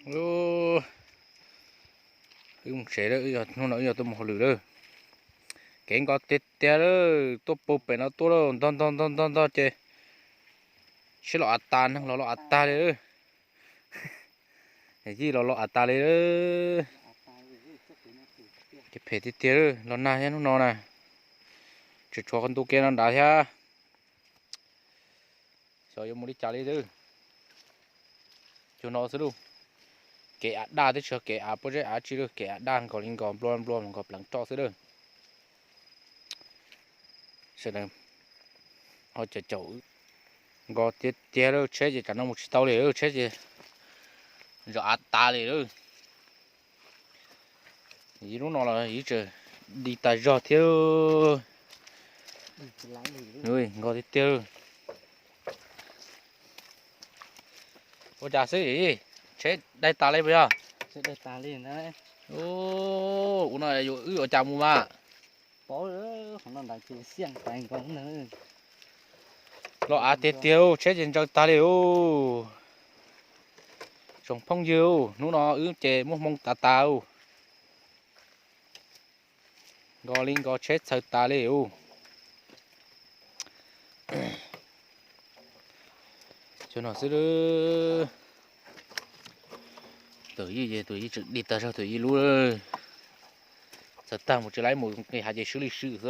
Wb mus tsev lawm, hnub no wb yog tuaj mus hauj lwm lawm. Kev nkos tiag tiag lawm, tuaj puag pem no tuaj lawm, ntog ntog ntog ntog ntog ces sib los av tas, neeg los los av tas li lawm. Yij los los av tas li lawm. Ces phem tiag tiag lawm, los nag thiab hnub no na. Tseem tshuav qhov ntu kev no nrad thiab. Xyov yuav mus li cas li lawm. Cuag no xwb lauj. Kev av daj twb tsis yog kev av pob zeb av tsi lawm, kev av daj nkos li nkos nplua nplua nkos pleev roj xwb lawm. Sawv daws ho caum caum. Nkos tiag tiag lawm, tsheb ces tsam no mus tsis tau li lawm, tsheb ces zom av tas li lawm. Yij lub no los yij tseem di tas zog thiab. Nkos tiag tiag. Ua cas xwb, tsheb daig tas li puas yog? Ua no yuav wb ua cas mus mas? Los av tiag tiag, tsheb ces ntsaws tag li lauj. Tsoom phooj ywg, hnub no wb ces muaj hmoo tas tas lauj. Nkos li nkos tsheb txhaws tas li lauj. Cuag no xwb. Tus yij, tus yij tseem dig tag zog tus yij lub. Txhaws tag mus tsis laib, mus nqis hav ces swb li swb xwb.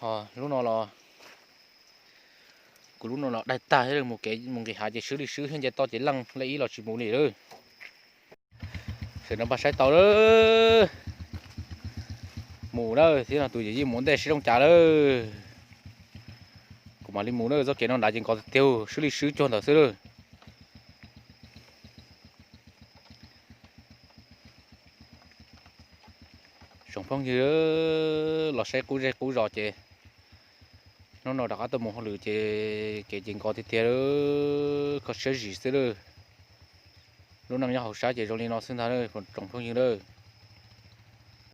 Ho lub no los, kuv lub no los daig tag thiab, mus kev mus nqis hav ces swb li swb thiab, nce toj ces leej lej ib los tsis mus li lawm. Sawv daws npaj saib tau lawm. Mus lawm thiab no, tus yawm yij mus ua ntej sib zoo cas lawm. Kuv mam li mus na, txoj kev no nrad ces nkos tiag tiag, swb li swb cuag ntawd xwb lawm. Tsoom phooj ywg los saib qub zej qub zos ces hnub no rov qab tuaj mus hauj lwm ces kev ces nkos tiag tiag, kho siab zim xwb lawm. Lub neej nyob hauv sab ces zoo li no xwb ntag tsoom phooj ywg na.